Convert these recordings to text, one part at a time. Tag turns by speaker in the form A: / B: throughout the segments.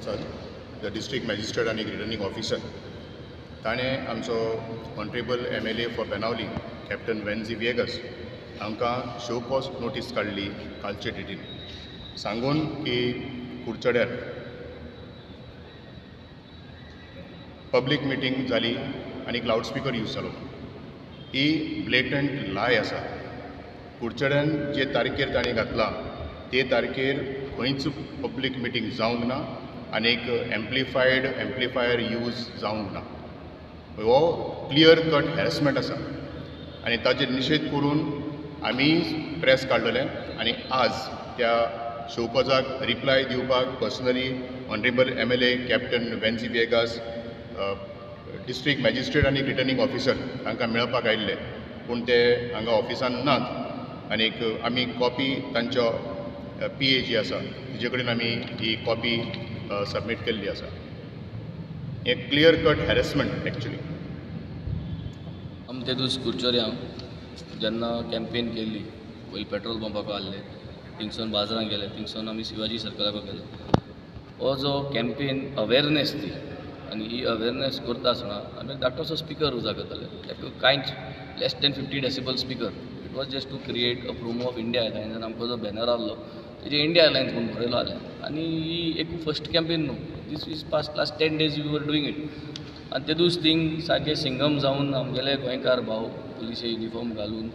A: The district magistrate आनी returning officer ताणें आमचो honourable MLA for Benaulim Captain Venzy Viegas हांकां शो कॉज नोटीस काडली कालचे डेटीन, सांगून की कुडचड्यार पब्लीक मिटींग जाली आनी लावडस्पिकर यूज जालो. ही ब्लेटंट लाय आसा. कुडचड्यान जे तारखेर ताणें घातला ते तारखेर खंयच पब्लीक मिटींग जावंक ना आनी एक एम्प्लिफायर यूज जावंक ना. हो क्लियर कट हॅरेसमेंट आसा आनी ताचेर निशेध करून आमी प्रेस काडलेले आनी आज त्या शोकॉजाक रिप्लाय दिवपाक personally honourable MLA Captain Venzy Viegas, district magistrate आनी रिटर्निंग ऑफिसर तांकां मेळपाक आयिल्ले, पूण ते हांगा ऑफिसान नात आनीक आमी कॉपी तांच्या पी ए जी आसा तिजे कडेन आमी ही कॉपी सबमीट केल्ली आसा. हें क्लियर कट हॅरेसमेंट एक्चुली.
B: आमी ते दीस कुडचड्यां जेन्ना कॅम्पेन केल्ली, पयलीं पेट्रोल पंपाक आहले, थिंगसून बाजारान गेले, थिंगसून आमी शिवाजी सर्कलाक गेले. हो जो कॅम्पेन अवेरनेस ती आनी ही अवेरनेस करता आसतना आमी धाकटोसो स्पिकर उजा करताले, ताका कांयच less than 50 decibel speaker. It was just to create a promo of India Alliance. आनी आमकां जो बॅनर आहलो तेजेर इंडिया अलायन्स म्हूण बरयलो आहलें. आनी ही एक फस्ट कॅम्पेन न्हू, this is past last 10 days we were doing it. आनी ते दीस थिंग सारके सिंगम जावन आमगेले गोंयकार भाव पुलिसे युनिफॉर्म घालून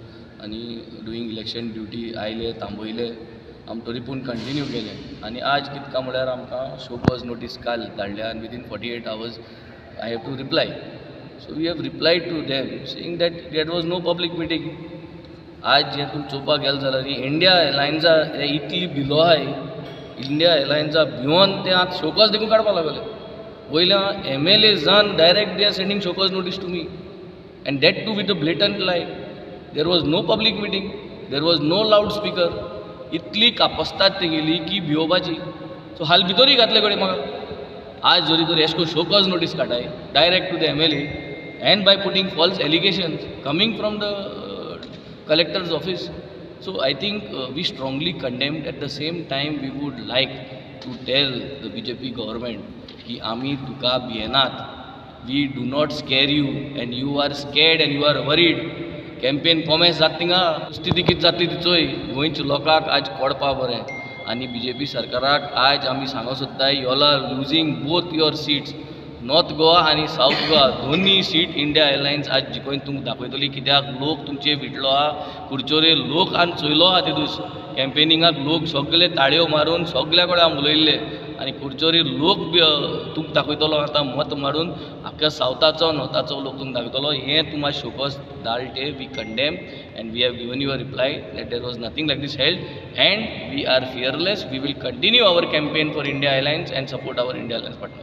B: आनी डुईंग इलेक्शन ड्युटी आयले, थांबयले, आमी तरी पूण कंटिन्यू केलें. आनी आज कितें काय म्हळ्यार आमकां शो कॉज नोटीस काल धाडल्या आनी within 48 hours I have to reply. So we have replied to them saying that there was no public meeting. आज जे तुमी चोवपाक गेले जाल्यार इंडिया अलायन्सा इतली भिलो आहाय, इंडिया अलायन्सा भिवन ते आतां शो कॉज देखून काडपाक लागले. वयल्या MLA जान direct they are sending show cause notice to me, and that too with a blatant lie. There was no public meeting, there was no loud speaker. इतली कापस्तात तेगेली की भिवोवपाची. सो हाल भितरूय घातले कडेन म्हाका. आज जरी तर एशको शो कॉज नोटीस काडाय direct to the MLA and by putting false allegations coming from the collector's office. So I think we strongly condemned. At the same time we would like to tell the BJP government की आमी तुका भियेनात, we do not scare you and you are scared and you are worried. Campaign कोमेस जाता थिंगा, स्थिती कितें जातली ती चोय. गोंयच्या लोकांक आज कळपा बरें आनी बीजेपी सरकाराक आज आमी सांगूंक सोदताय, you all are losing both your seats, North Goa आनी सावथ गोवा दोनूय सीट इंडिया अलायन्स आज जिखोवन तुमकां दाखयतली. कित्याक लोक तुमचे विटलो आहा, कुडचोरे लोक आनी चोयलो आहा ते दीस कॅम्पेनिंगाक लोक सगळे ताळयो मारून सगल्या कडेन आमी उलयल्ले आनी कुडचोरे लोक तुमकां दाखयतलो आतां मत मारून आख्ख्या सावथाचो नॉर्थाचो लोक तुमकां दाखयतलो. हें तुमकां शोकॉज धाडले, we condemn and we have given you a reply that there was nothing like this held and we are fearless. We will continue our campaign for India Alliance and support our India Alliance partner.